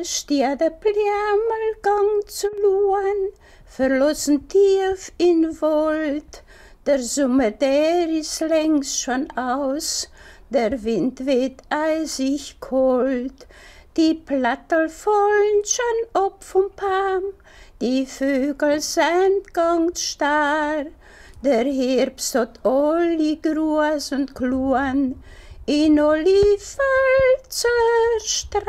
Steht der Blärmel gang zu luan, verlassen tief in Wald. Der Sommer, der ist längst schon aus, der Wind weht eisig kalt. Die Plattel fallen schon ab vom Baum, die Vögel sind ganz starr. Der Herbst hat alle groß und klein in alle Welt zerstrahlt.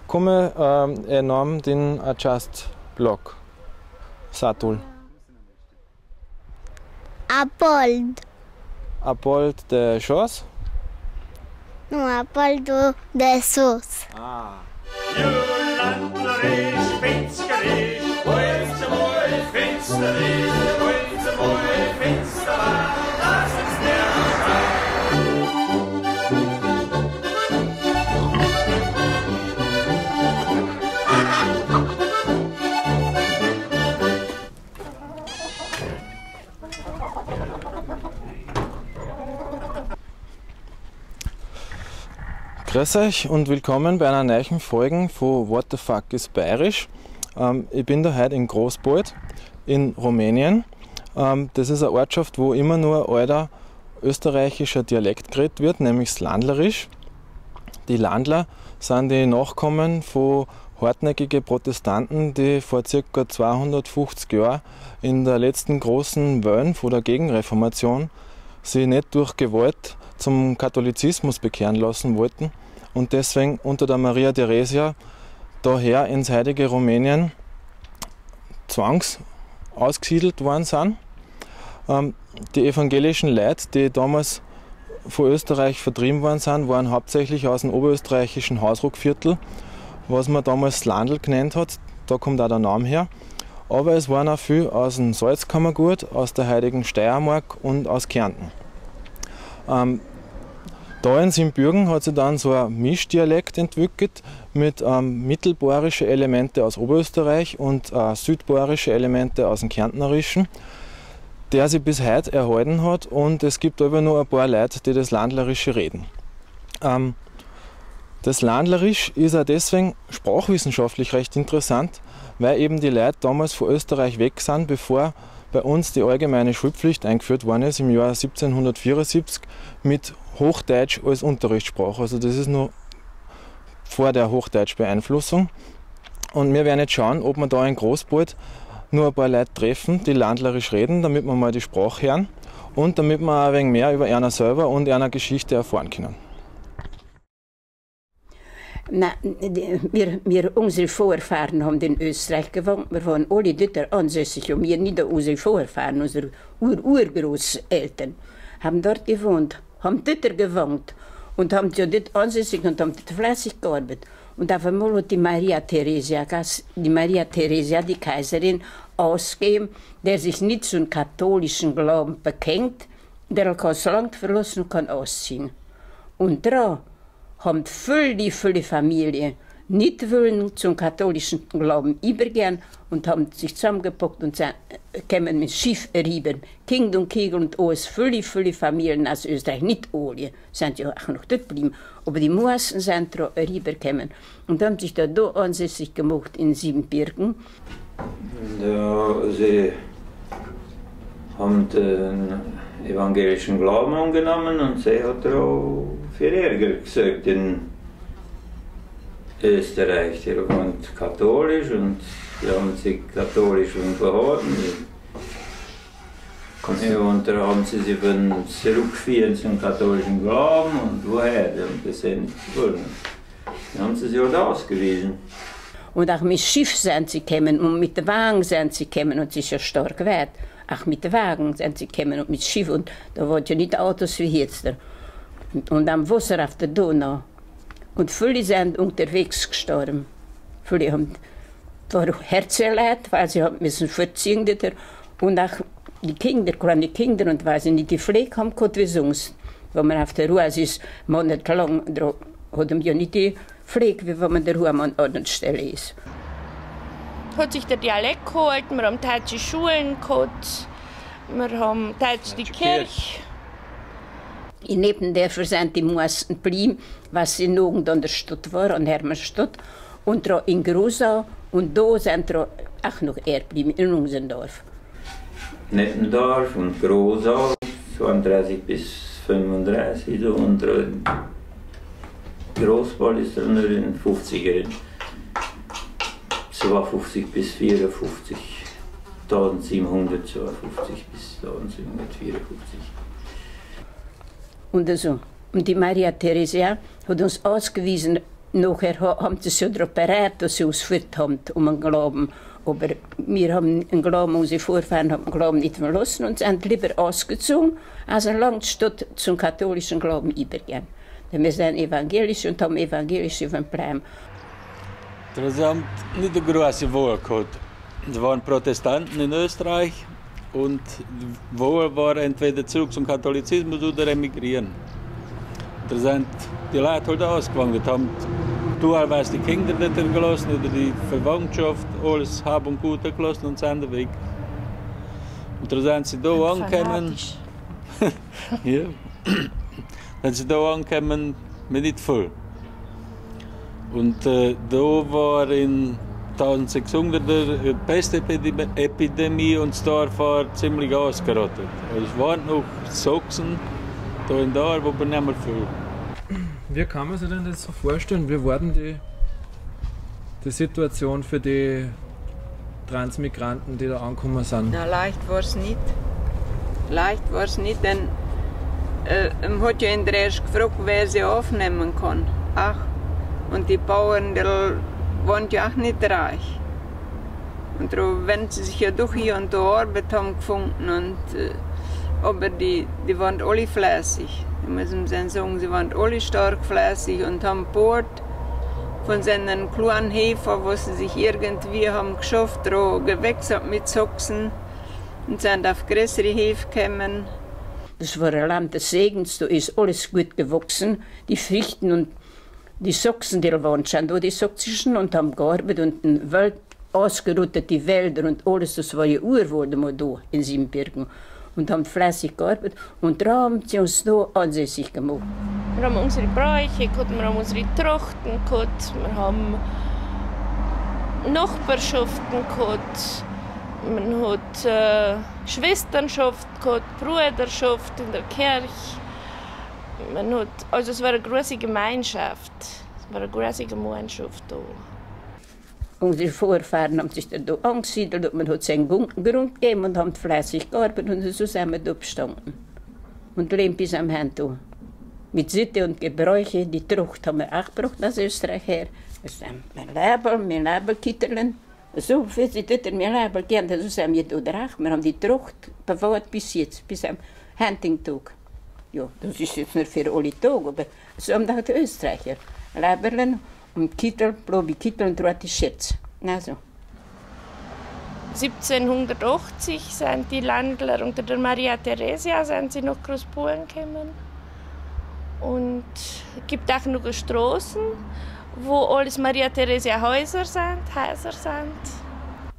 Cum e nom din acest loc, satul? Apold. Apold de jos? Nu, Apoldul de sus. Ah. Grüß euch und willkommen bei einer neuen Folge von What the Fuck is Bayerisch. Ich bin da heute in Großpold in Rumänien. Das ist eine Ortschaft, wo immer nur alter österreichischer Dialekt geredet wird, nämlich das Landlerisch. Die Landler sind die Nachkommen von hartnäckigen Protestanten, die vor ca. 250 Jahren in der letzten großen Welle vor der Gegenreformation sich nicht durch Gewalt zum Katholizismus bekehren lassen wollten und deswegen unter der Maria Theresia daher ins heutige Rumänien zwangs ausgesiedelt worden sind. Die evangelischen Leute, die damals von Österreich vertrieben worden sind, waren hauptsächlich aus dem oberösterreichischen Hausruckviertel, was man damals Landl genannt hat, da kommt auch der Name her. Aber es waren auch viele aus dem Salzkammergut, aus der heutigen Steiermark und aus Kärnten. Da in Siebenbürgen hat sich dann so ein Mischdialekt entwickelt mit mittelbayerischen Elemente aus Oberösterreich und südbayerische Elemente aus dem Kärntnerischen, der sich bis heute erhalten hat, und es gibt aber nur ein paar Leute, die das Landlerische reden. Das Landlerisch ist auch deswegen sprachwissenschaftlich recht interessant, weil eben die Leute damals von Österreich weg sind, bevor bei uns die allgemeine Schulpflicht eingeführt worden ist im Jahr 1774 mit Hochdeutsch als Unterrichtssprache. Also das ist noch vor der Hochdeutschbeeinflussung. Und wir werden jetzt schauen, ob wir da in Großpold nur ein paar Leute treffen, die landlerisch reden, damit wir mal die Sprache hören und damit wir auch ein wenig mehr über einer selber und einer Geschichte erfahren können. Na, unsere Vorfahren haben in Österreich gewohnt. Wir waren alle dort ansässig und wir nicht unsere Vorfahren, unsere Urgroßeltern haben dort gewohnt, haben dort gewohnt und haben ja dort ansässig und haben dort fleißig gearbeitet. Und auf einmal hat die Maria Theresia, die Kaiserin, ausgegeben, der sich nicht zum katholischen Glauben bekennt, der kann das Land verlassen und kann ausziehen. Und da haben viele, viele Familien nicht wollen zum katholischen Glauben übergehen und haben sich zusammengepackt und kamen mit Schiff rüber. Kind und Kegel und alles, viele, viele Familien aus Österreich, nicht alle, sind ja auch noch dort geblieben, aber die meisten sind da rübergekommen und haben sich da ansässig gemacht in Siebenbürgen. Ja, sie haben den evangelischen Glauben angenommen und sie hat auch für Ärger gesorgt in Österreich. Die waren katholisch und die haben sich katholisch verhalten. Und da haben sie sich zurückgeführt zum katholischen Glauben und woher, die haben das ja nicht gewollt. Die haben sie sich halt ausgewiesen. Und auch mit Schiff sind sie gekommen und mit dem Wagen sind sie gekommen und es ist ja stark weit. Auch mit dem Wagen sind sie gekommen und mit Schiff und da waren ja nicht Autos wie jetzt. Und am Wasser auf der Donau. Und viele sind unterwegs gestorben. Viele haben Herzeleid, weil sie haben müssen verziehen. Und auch die Kinder, kleine Kinder, und weil sie nicht die Pflege haben, wie sonst. Wenn man auf der Ruhe ist, monatelang, da hat man ja nicht die Pflege, wie wenn man daheim an anderen Stelle ist. Hat sich der Dialekt geholt, wir haben deutsche Schulen gehabt, wir haben deutsche Kirche. In Neppendörfer sind die meisten geblieben, was in Nogend an der Stadt war, an Hermannstadt, und da in Grosau, und da sind da auch noch eher geblieben, in unserem Dorf. Neppendorf und Grosau, 32 bis 35, und Großball ist dann in den 50er, 52 bis 54, 1752 bis 1754. Und, also, und die Maria Theresia hat uns ausgewiesen, nachher haben sie sich darauf bereit, dass sie uns geführt haben, um den Glauben. Aber wir haben den Glauben, unsere Vorfahren haben den Glauben nicht verlassen und sind lieber ausgezogen, als eine Landstadt zum katholischen Glauben übergehen. Denn wir sind evangelisch und haben evangelisch überblieben. Sie haben nicht eine große Wahl gehabt. Es waren Protestanten in Österreich und die Wahl war entweder zurück zum Katholizismus oder emigrieren. Da sind die Leute halt ausgewandert, haben teilweise die Kinder dort gelassen oder die Verwandtschaft, alles Hab und Gut gelassen und sind weg. Und da sind sie da angekommen. Ja. Dann sind sie da angekommen mit nicht viel. Und da war in 1600 eine Pestepidemie und das Dorf war ziemlich ausgerottet. Also es waren noch Sachsen da in da, aber nicht mehr viel. Wie kann man sich denn das so vorstellen? Wie war denn die Situation für die Transmigranten, die da angekommen sind? Na, leicht war es nicht. Leicht war es nicht, denn man hat ja in der erst gefragt, wer sie aufnehmen kann. Ach. Und die Bauern, die waren ja auch nicht reich. Und darum, wenn sie sich ja doch hier und da Arbeit haben gefunden, und, aber die waren alle fleißig. Ich muss ihnen sagen, sie waren alle stark fleißig und haben gebaut von seinen kleinen Hefen, wo sie sich irgendwie haben geschafft, da gewechselt mit Sachsen und sind auf größere Hefe gekommen. Das war ein Land des Segens, da ist alles gut gewachsen, die Früchte und die Sachsen, die waren schon da, die Sächsischen, und haben gearbeitet und den Wald ausgerottet, die Wälder und alles, das war ja Urwald mal da in Siebenbürgen. Und haben fleißig gearbeitet und da haben sie uns da ansässig gemacht. Wir haben unsere Bräuche gehabt, wir haben unsere Trachten gehabt, wir haben Nachbarschaften gehabt, man hat Schwesternschaft gehabt, Bruderschaft in der Kirche. Man hat, also es war eine große Gemeinschaft, es war eine große Gemeinschaft da. Unsere Vorfahren haben sich da angesiedelt und man hat sie einen Grund gegeben und haben fleißig gearbeitet und so sind wir da bestanden. Und leben bis am Hand da. Mit Sitte und Gebräuche, die Tracht haben wir auch gebracht aus Österreich her. Das sind mein Leibel, So wie sie dort mein Leibel gehen, so sind wir da auch. Wir haben die Tracht bewahrt bis jetzt, bis am heutigen Tag. Ja, das ist jetzt nicht für alle Tage, aber so haben auch die Österreicher. Leiberlen und Kittel, blaue Kittel und rote Schürze. Na so. 1780 sind die Landler unter der Maria Theresia sind sie nach Großpolen gekommen. Und es gibt auch noch Straßen, wo alles Maria Theresia Häuser sind,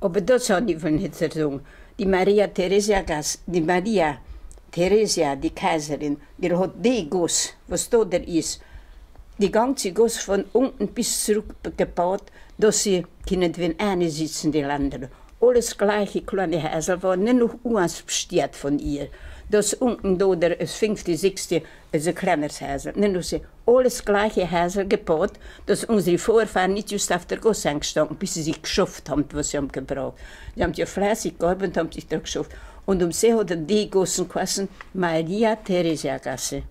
Aber das habe ich nicht sagen. Die Maria Theresia, die Maria Theresia, die Kaiserin, die hat die Guss, was da ist, die ganze Guss von unten bis zurück gebaut, dass sie können wenn eine sitzen, die Länder. Alles gleiche kleine Häuser waren, nicht noch eins besteht von ihr. Das unten da, das fünfte, sechste, also kleineres Häuser, nicht noch sie. Alles gleiche Häuser gebaut, dass unsere Vorfahren nicht just auf der Gosse gestanden, bis sie sich geschafft haben, was sie haben gebraucht. Die haben ja fleißig gearbeitet und haben sich da geschafft. Und um sie hat die Gossen geheißen Maria Theresia Gasse.